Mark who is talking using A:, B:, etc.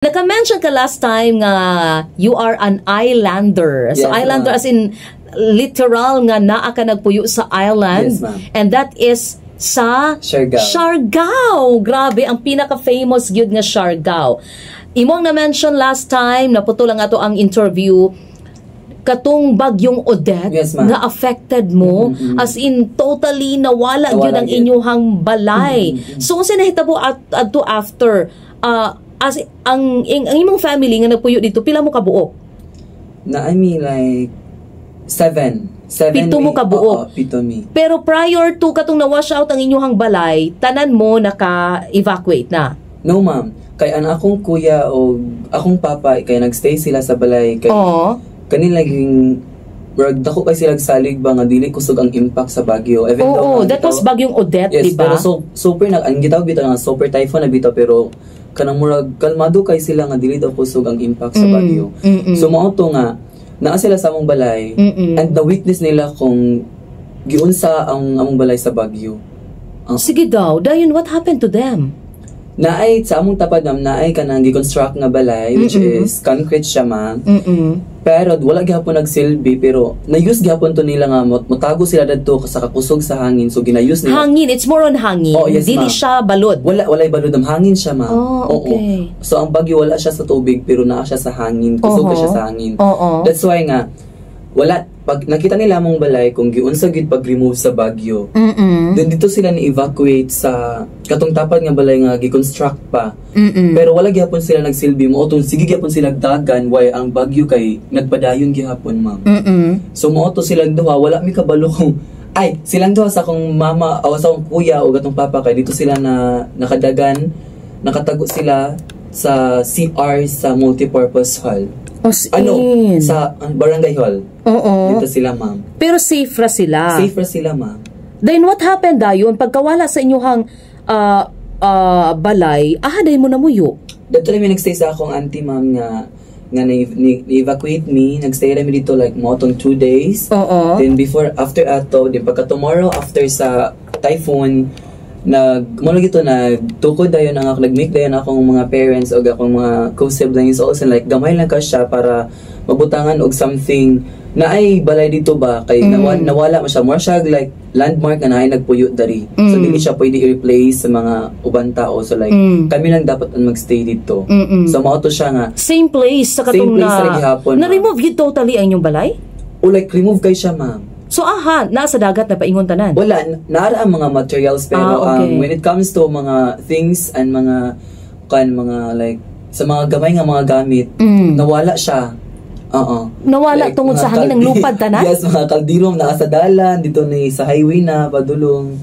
A: Naka-mention ka last time nga you are an islander. So
B: Yes,
A: islander
B: ma'am.
A: As in literal nga naa ka nagpuyo sa island.
B: Yes, ma'am.
A: And that is sa
B: Siargao.
A: Siargao. Grabe, ang pinaka-famous gyud nga Siargao. Imong na-mention last time, naputol lang ato ang interview, katong bagyong Odette
B: Yes, ma'am.
A: Nga affected mo as in totally nawala, gyud
B: Nawala
A: ang
B: gyud.
A: Inyuhang balay. So unsa nahitabo at adto after as ang imong family nga nagpuyo dito, pila mo kabuok?
B: Na I mean, like seven. Seven
A: Pito mo
B: mi.
A: kabuok.
B: Oo, pito mi.
A: Pero prior to katong na-wash out ang inyuhang balay, tanan mo naka-evacuate na?
B: No, ma'am. Kay ang akong kuya o akong papa kay nagstay sila sa balay kay kanila laging murag dako kay sila salig ba nga dili kusog ang impact sa bagyo. Even though nga
A: That was bagyong Odette,
B: Yes,
A: di ba?
B: Pero so, super nag ang gitawag bitaw nga super typhoon na bitaw, pero kanang murag kalmado kay sila nga dili daw kusog ang impact sa bagyo. So mao to nga naa sila sa among balay and na witness nila kung giunsa ang among balay sa bagyo. Ang
A: Sige daw, dayon what happened to them?
B: Naay sa among tapad, ma'am, naay kanang gi-construct nga balay which is concrete siya, ma'am. Pero wala gihapon nagsilbi, pero na-use gihapon to nila nga motago sila dadto sa kakusog sa hangin, so gina-use nila.
A: Hangin, it's more on hangin.
B: Oh, yes,
A: Dili
B: ma'am.
A: siya balod.
B: Wala, walay balod, ma'am. Hangin siya, ma'am.
A: Oh,
B: Oo.
A: okay.
B: So ang bagyo, wala siya sa tubig pero naa siya sa hangin. Kusog ka siya sa hangin. That's why nga wala pag nakita nila among balay kung giunsa gyud pag-remove sa bagyo. Then dito sila ni-evacuate sa katong tapad nga balay nga gi-construct pa. Pero wala gihapon sila nagsilbi mo tong sige gihapon sila dagan why ang bagyo kay nagpadayon gihapon, ma'am. So mao to silang duha, wala mi kabalo kung ay silang duha sa akong mama o sa akong kuya o gatong papa kay dito sila na nakadagan, nakatago sila sa CR sa multipurpose hall.
A: As
B: Ano,
A: in.
B: Sa barangay hall. Dito sila, ma'am.
A: Pero safe ra sila.
B: Safe ra sila, ma'am.
A: Then what happened dayon pagkawala sa inyuhang balay, aha day mo namuyo?
B: Dito lang mi nagstay sa akong auntie, ma'am, nga nga ni-evacuate me. Nagstay ra mi dito like mo tong 2 days. Then before, after ato, then pagka tomorrow after sa typhoon, nag mo lagi to nagtukod dayon ang ako, nag-make dayon akong mga parents o akong mga co-siblings also, like gamay lang ka siya para mabutangan og something na ay balay dito ba kay nawala man siya, more siya like landmark nga naay nagpuyo dari, so dili siya pwede i-replace sa mga uban tao, so like kami lang dapat ang magstay dito. So mao to siya nga
A: Same place sa
B: Same
A: katong
B: place
A: na
B: sa gihapon, ma'am.
A: Na-remove yun totally ang inyong balay?
B: O like remove kay siya, ma'am.
A: So aha, nasa dagat na paingon tanan.
B: Wala, naara ang mga materials pero when it comes to mga things and mga kan mga like sa mga gamay nga mga gamit, nawala siya. Oo.
A: Nawala tungod
B: Mga
A: sa hangin, ang lupad tanan?
B: Yes, mga kaldero naa sa dalan dito ni sa highway na padulong.